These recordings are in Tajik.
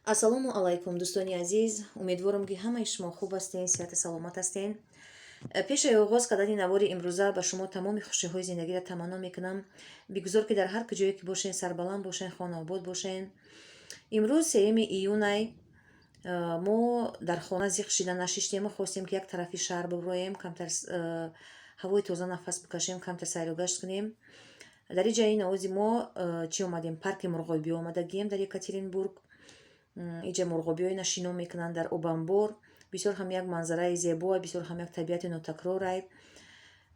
Ассалому алайкум, дӯстони азиз. Умедворам, ки ҳамаи шумо хуб ҳастен, сиҳату саломат ҳастен. Пешаи оғоз кардани навори имрӯза ба шумо тамоми хушиҳои зиндагиро таманно мекунам. Бигузор, ки дар ҳар куҷое ки бошен, сарбаланд бошен, хонаобод бошен. Имрӯз 3 июнай. Мо дар хона зиқ шида нашиштему хостем, ки як тарафи шаҳр биброем, камтар ҳавои тоза нафас бикашем, камтар сайру гашт кунем. Дар ин ҷаи навози мо чӣ омадем? Парки мурғобиё омадагием дар Екатеринбург. Иҷа мурғобиёина шино мекунанд дар обанбор. Бисёр ҳам як манзараи зебоа, бисёр ҳам як табиати нотакрорай.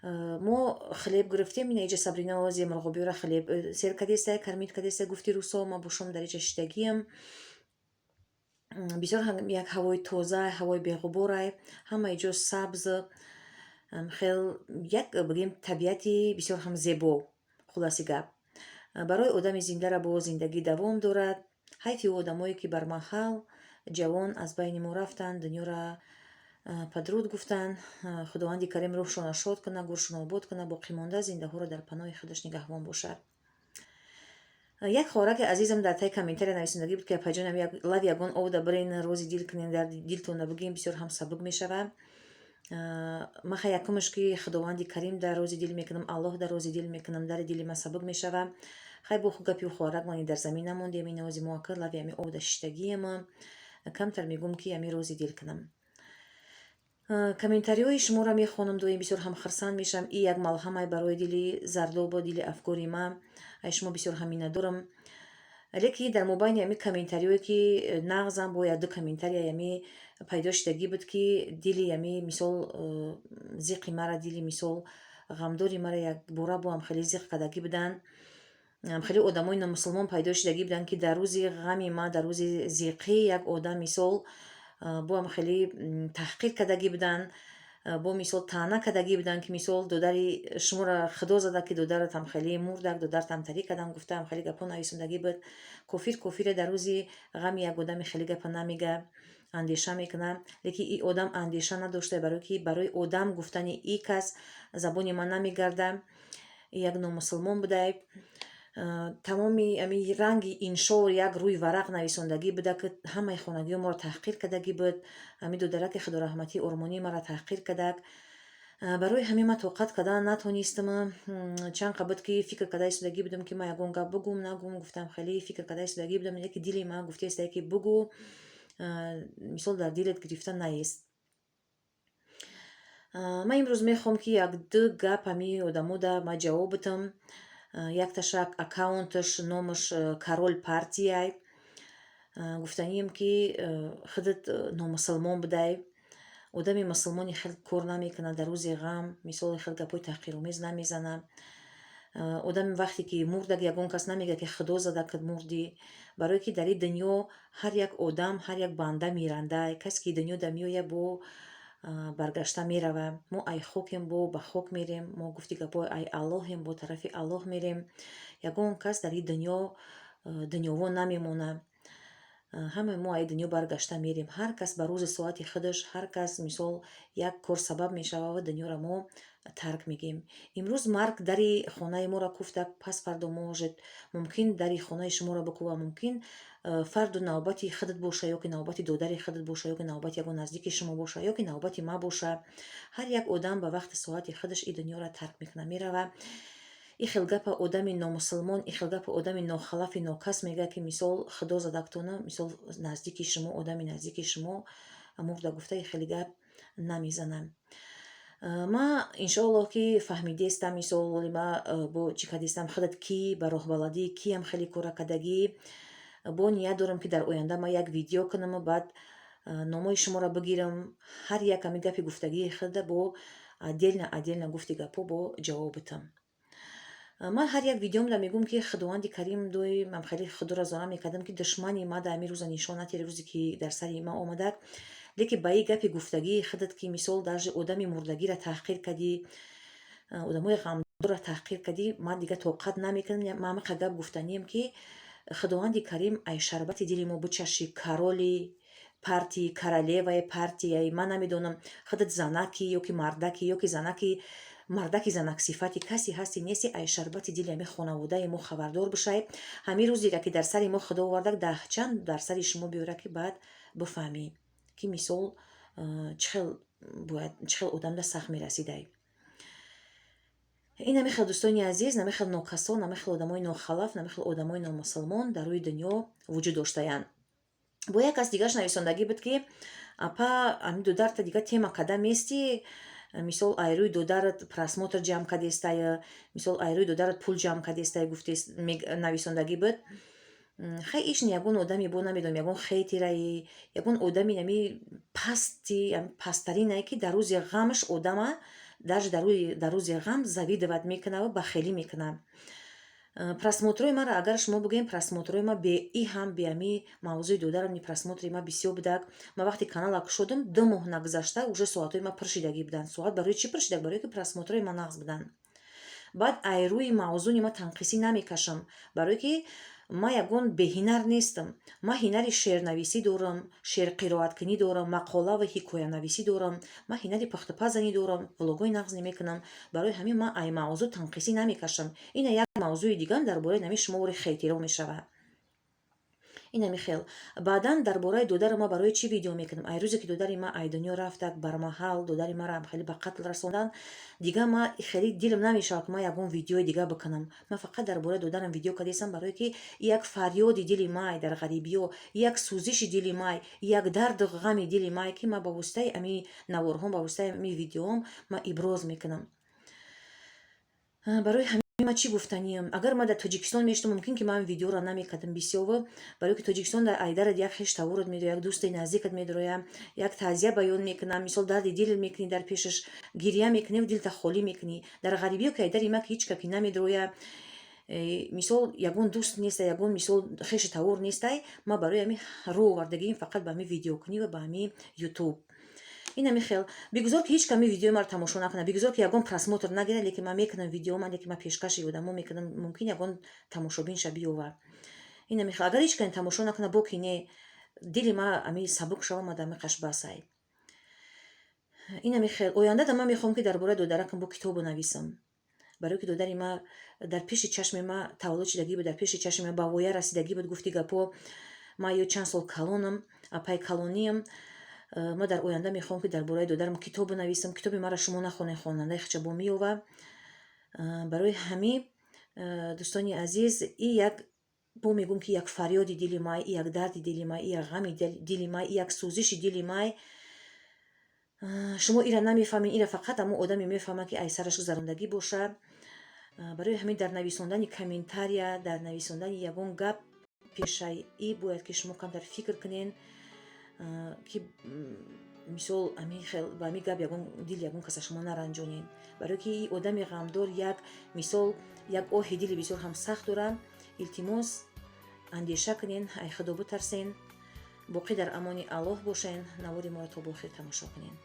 Мо хлеб гирифтем. Ина иҷа Сабрина ози мурғобиёра хлеб сер кадестай, кормить кадестай, гуфти русо. Ма бошом дар иҷа шидагиям. Бисёр ҳам як ҳавои тоза, ҳавои беғуборай, ҳамаи ҷо сабз, хел як бигем, табиати бисёр ҳам зебо. Хулоси гап, барои одами зиндара бо зиндагӣ давом дорад. Ҳайфи одамое, ки бармаҳал ҷавон аз байни мо рафтанд, дунёра падруд гуфтанд. Худованди карим рӯҳшонро шод кунад, гӯршонро обод кунад, боқимонда зиндаҳоро дар паноҳи худаш нигаҳбон бошад. Як хоҳараки азизам дар таи комментария нависондагӣ буд, ки апаҷонам, лави ягон овда бирен, рози дил кунен, дар дилтонда бигӯем, бисёр ҳам сабук мешавад. Ман ха якумаш, ки Худованди карим дар рози дил мекунам, Аллоҳ дар рози дил мекунам, дари дили ман сабук мешавад. Хай, бо гапи хоҳарак мани дар замин намондем. Ин ози мо ака лави ами овда шиштагиема, камтар мегӯм, ки ами рози дил кунам. Комментариҳои шуморо мехонам доим, бисёр ҳам хурсанд мешавам. И як малҳамай барои дили зардобу дили афгори ман. Ай шумо бисёр ҳам миннатдорам. Леки дар мобайни ами комментариҳое, ки нағзам, бо як ду комментария ами пайдо шудагӣ буд, ки дили ами мисол зиқи мара, дили мисол ғамдори мара якбора бо ҳам хеле зиқ кардагӣ буданд. Хеле одамои номусулмон пайдо шудагӣ буданд, ки дар рӯзи ғами ман, дар рӯзи зиқӣ як одам мисол боам хеле таҳқир кардагӣ буданд, бо мисол таъна кардагӣ буданд, ки мисол додари шуморо худо зада, ки додаратам хеле мурдак, додаратам тарӣ кардам гуфтаам, хеле гапҳо нависондагӣ буд. Кофир кофире дар рӯзи ғами як одами хеле гапа намега, андеша мекунад. Лекин и одам андеша надошта, барое ки барои одам гуфтани и кас забони ман намегарда. Як номусулмон будай. Тамоми ами ранги иншо як рӯи варақ нависондагӣ буда, ки ҳамаи хонагиҳо моро таҳқир кардагӣ буд. Ҳами додараки худораҳматии ормонии маро таҳқир кардак. Барои ҳамин ман тоқат кардан натонистам. Чанд қа буд, ки фикр карда истодагӣ будам, ки ман ягон гап бугӯм, нагӯм, гуфтам, хеле фикр карда истодагӣ будам. Леки дили ман гуфтаистае, ки бугӯ, мисол дар дилат гирифта наест. Ман имрӯз мехоҳам, ки як-ду гап ҳами одамода ман ҷавоб бидам. Якташа аккаунташ номаш Король партияй. Гуфтанием, ки худат номусулмон будай. Одами мусулмони хел кор намекунад, дар рӯзи ғам мисол хел гапҳои таҳқиромез намезанад. Одами вақте ки мурдак, ягон кас намегӯяд, ки худо зада, ки мурдӣ, барое ки дар ин дунё ҳар як одам, ҳар як банда миранда. Касе ки дунёда меояд, бо баргашта меравад. Мо ай хокем, бо ба хок мерем. Мо, гуфти гапҳо, ай Аллоҳем, бо тарафи Аллоҳ мерем. Ягон кас дар ин дунё дунёво намемонад. Ҳамаи мо ай дунё баргашта мерем, ҳар кас ба рӯзи соати худаш. Ҳар кас мисол як кор сабаб мешавад ва дунёро мо тарк мегӯем. Имрӯз марг дари хонаи моро куфта, пас фардо может, мумкин, дари хонаи шуморо бикӯбад. Мумкин, фарду навбати худат боша, ё ки навбати додари худат боша, ё ки навбати ягон наздики шумо боша, ё ки навбати ман боша. Ҳар як одам ба вақти соати худаш ин дунёро тарк мекунад, меравад. И хел гапа одами номусулмон, и хел гапа одами нохалафи нокас мегӯяд, ки мисол худо задактона, мисол наздики шумо, одами наздики шумо мурда гуфта, и хеле гап намезанам. Ма иншоаллоҳ, ки фаҳмидестам. Мисол ма бо чӣ кардестам, худат кӣ ба роҳбаладӣ, киам хеле кора кардагӣ. Бо ният дорам, ки дар оянда ма як видео кунаму баъд номои шуморо бигирам, ҳар як ҳами гапи гуфтагии худа бо отдельно отдельно гуфти гапҳо бо ҷавоб битам. Ман ҳар як видеомда мегӯм, ки Худованди карим дои ман хеле худоро зора мекардам, ки душмани ма дар ҳамин рӯза нишон натиҳад, рӯзе ки дар сари ман омадак. Лекин ба ин гапи гуфтагии худат, ки мисол даже одами мурдагиро таҳқир кардӣ, одамои ғамдорро таҳқир кардӣ, ман дигар тоқат намекунам. Ман ҳамақа гап гуфтанием, ки Худованди карим ай шарбати дили мо бичашӣ. Короли партии, королеваи партияи, ман намедонам, худат занаки ё ки мардаки, ё ки занаки. Мардаки занаксифати касе ҳасти, нести, ай шарбати дили ҳами хонаводаи мо хабардор бишай. Ҳамин рӯзеро, ки дар сари мо Худо оварда, даҳчанд дар сари шумо биёра, ки баъд бифаҳмӣ, ки мисол чӣ хел бояд, чӣ хел одамда сахт мерасидай. Ин ҳами хел, дӯстони азиз, нами хел нокасон, нами хел одамои нохалаф, нами хел одамои номусулмон дар рӯи дунё вуҷуд доштаянд. Бо як кас дигараш нависондагӣ буд, ки апа, ами додарта дига тема када мести, мисол, айрӯи додарат просмотр ҷамъ кадестай, мисол, айрӯи додарат пул ҷамъ кадестай, гуфтес, нависондагӣ буд. Хай, иш ягон одами, бо намедонам, ягон хейтераи, ягон одами нами пасти пасттаринае, ки дар рӯзи ғамаш одама даже дар рӯзи ғам завидовать мекунаву бахелӣ мекунад. Просмотрҳои маро агар шумо бигӯем, просмотрҳои ма бе и ҳам, бе ами мавзӯи додарам, просмотри ма бисёр будак. Ман вақте канала кушодам, 2 моҳ нагузашта уже соатҳои ма пур шидагӣ буданд. Соат барои чӣ пур шидаг? Барое ки просмотрҳои ма нағз буданд. Баъд айрӯи мавзӯни ма танқисӣ намекашам, барое ки ман ягон беҳинар нестам. Ман ҳинари шеърнависӣ дорам, шеърқироаткунӣ дорам, мақола ва ҳикоянависӣ дорам, ман ҳинари пухтупазанӣ дорам, влогҳои нағз мекунам. Барои ҳамин ман ай мавзӯъ танқисӣ намекашам. Ина як мавзӯи дигар дар бораи нами шумо вори хейтеро мешавад. Инами хел. Баъдан дар бораи додари ма барои чӣ видео мекунам? Ай рӯзе ки додари ма ай дунё рафтак, бармаҳал додари мара хеле ба қатл расондан, дига ма хеле дилам намешавад, ки ман ягон видеои дига бикунам. Ман фақат дар бораи додарам видео кардестам, барое ки як фарёди дили май дар ғарибиё, як сӯзиши дили май, як дарду ғами дили май, ки ман ба воситаи ами наворҳом, ба воситаи ами видеоам ман иброз мекунам. Барои ҳамин ман чӣ гуфтаниям? Агар ман дар Тоҷикистон мештам, мумкин ки ман видеоро намекардам бисёр, барое ки Тоҷикистон дар айдарат як хеш таворат медоя, як дӯсти наздикат медороя, як таъзия баён мекунам, мисол, дарди дил мекунӣ, дар пешаш гиря мекунӣ, дилта холӣ мекунӣ. Дар ғарибиё ки айдари ма ки ҳеҷ ка ки намедроя, мисол, ягон дӯст нестай, ягон, мисол, хеши тавор нестай, ман барои ҳамин рӯ овардагиим фақат ба ҳамин видеокунӣ ва ба ҳамин Ютуб. Инами хел. Бигузор, ки ҳеҷ ками видеои маро тамошо накунад, бигузор, ки ягон просмотр нагирад, лекин ман мекунам видео ман, лекин ман пешкаши одамо мекунам, мумкин ягон тамошобинша биёвад. Инами хел. Агар ҳеҷ кани тамошо накунад, бо ки не, дили ма ами сабук шава, ма дар қаш басай. Инами хел. Оянда да ман мехоҳам, ки дар бораи додаракам бо китобу нависам, барое ки додари ма дар пеши чашми ма таваллуд шидагӣ буд, дар пеши чашми ма ба воя расидагӣ буд. Гуфти гапо, ман ё чанд сол калонам, апай калониям. Ма дар оянда мехоҳам, ки дар бораи додарам китоб бинависам. Китоби маро шумо нахонед, хонандаи хичабо меёвад. Барои ҳамин, дӯстони азиз, и як бо мегӯм, ки як фарёди дили май, и як дарди дили май, и як ғами дили май, и як сӯзиши дили май. Шумо ира намефаҳмед, ира фақат ҳамон одаме мефаҳмад, ки ай сараш гузарондагӣ бошад. Барои ҳамин дар нависондани комментария, дар нависондани ягон гап пешаи бояд, ки шумо камтар фикр кунед, ки, мисол, ами хел ба ами гап ягон дили ягон каса шумо наранҷонед, барое ки и одами ғамдор як, мисол, як оҳи дили бисёр ҳам сахт дорад. Илтимос, андеша кунен, ай Худо битарсен. Боқӣ дар амони Аллоҳ бошен. Навори моро то ба охир тамошо кунен.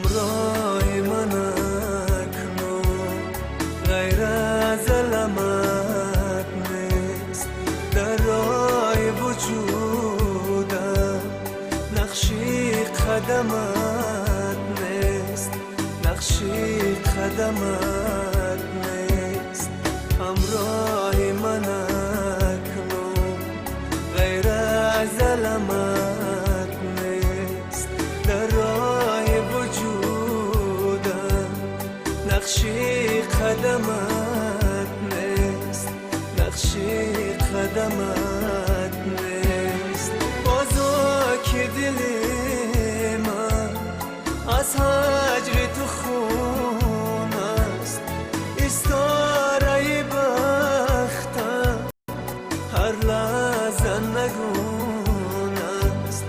Ҳамроҳи ман акнун ғайр аз аламат нест. Дар роҳи вуҷудам нақши қадамат нест, нақши қадамат нест. Ҳамроҳи ман акнун ғайр аз аламат нест. Дар роҳи вуҷудам нақши қадамат нест, нақши қадамат нест. Бозо ки дили ман аз ҳаҷри ту хун аст, истораи бахтам ҳар лаҳза нагун аст,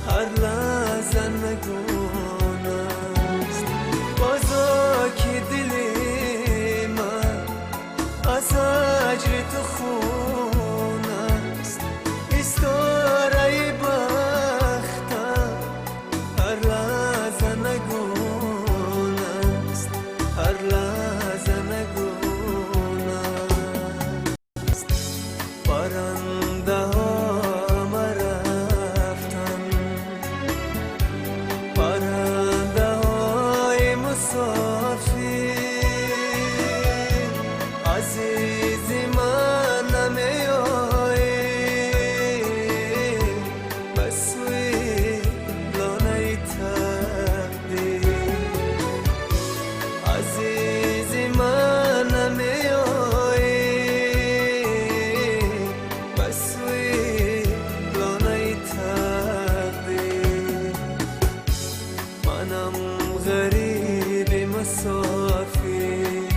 ҳар лаҳза нагун аст. Бозо ки дили ман аз ҳаҷри ту хун аст, истораи бахтам ҳар лаҳза нагун аст, ҳар лаҳза нагун аст. Парандаҳо рафтан, парандаҳои мусофир, азизи ман, намеоӣ ба сӯи лонаи тақдир. Азизи ман, намеоӣ ба сӯи лонаи тақдир. Манам ғариби мусофир.